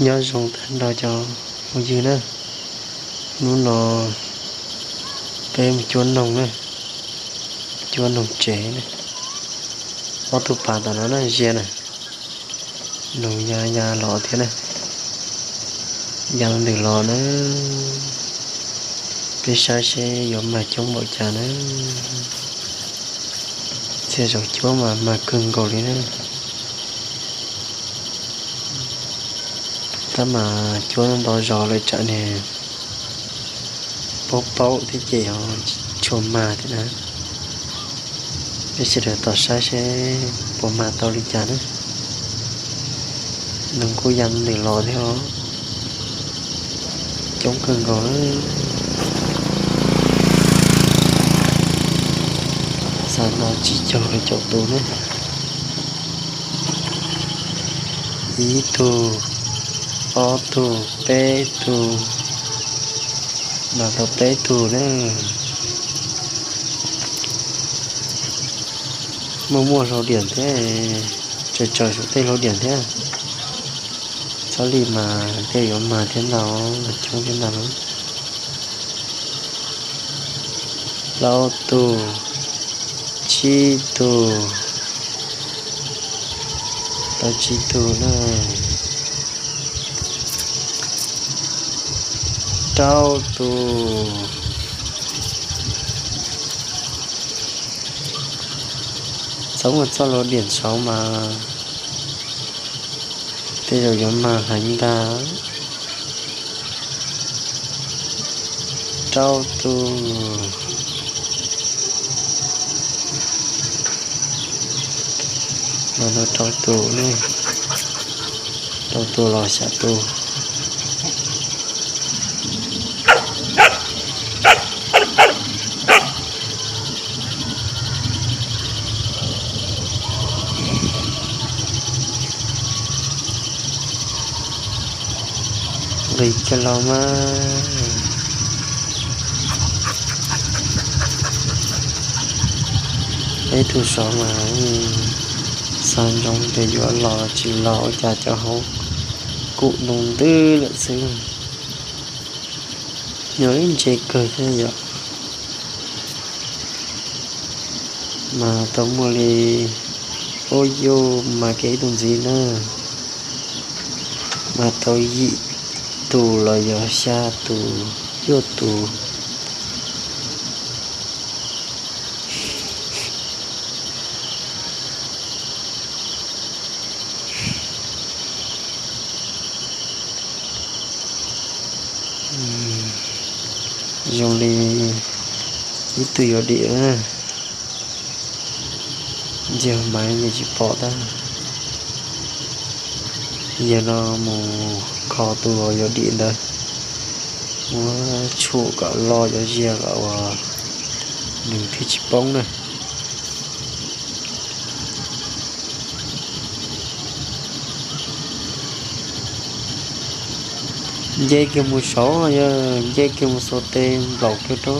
Nyob zoo tag nrho cov phooj ywg na, hnub no peb mus cuab noog na, cuab noog tsev na. Ob tug pas tom no na, ziab na, noog ya ya los thiab na, ya ntws los na. Peb saib seb yuav mag coob npaum cas na. Txhia zaus cuab mas mag kawg nkaus li na. Tab mas cuab ntau zog lawm tsam nws paub paub thiab ces tsis tshua mag thiab na. Peb sawv daws tos saib seb puas mag tau li cas na. Noog kuj ya ntws los thiab os, coob kawg nkaus na. Xav no tsib caug rau caum tus na. Ib tug, ob tug, peb tug, no tau peb tug na. Muaj muaj hlau diam thiab, tsaws tsaws saum tej hlau diam thiab. Txhob li mas tej yuav mag thiab ntau, coob thiab ntau. Plaub tug, tsib tug, tau tsib tug na. Rau tus, txhob muaj txoj hlau diam saud mas tej zaum yuav mag heev ntag. Rau tus, no rau tus ne, rau tus los xya tus. Nqis kiag los mas, peb tug saud mas xav ntsoov tias yuav los tsis los ua cas cov hauv kuj ntuj ntwb lawm xwb. Nyob ib ntse kawg thiab yom. Mas tau muaj li ub yuj mas kev ib tug ntxiv na, mas tau yim tus los yog xya tus, cuaj tus. Zoo li ib tug yuav dim na, ntsia maiv nws tsis pom tab. Yog no mus kho tus yuav dim ntawd, muab tshum kom loj cov ziag kom uas nws thiaj tsis poob na. Nce kiag mus saud, yog nce kiag mus xuas tes nplaum kiag rau.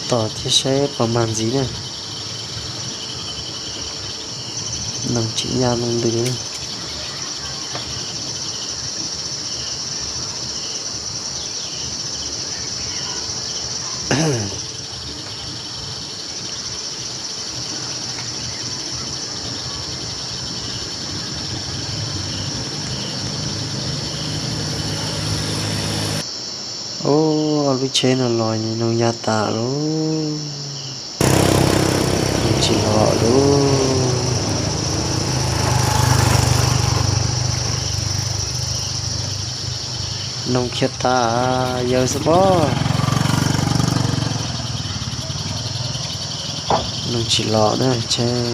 Tos thiab saib puas mag ntxiv na. Noog tseem ya ntws. Ub, lub tsheb no los noog ya tas lauj. Noog tsis los lauj. Noog khiav tas, yawg xwb pob. Noog tsis los na, tsheb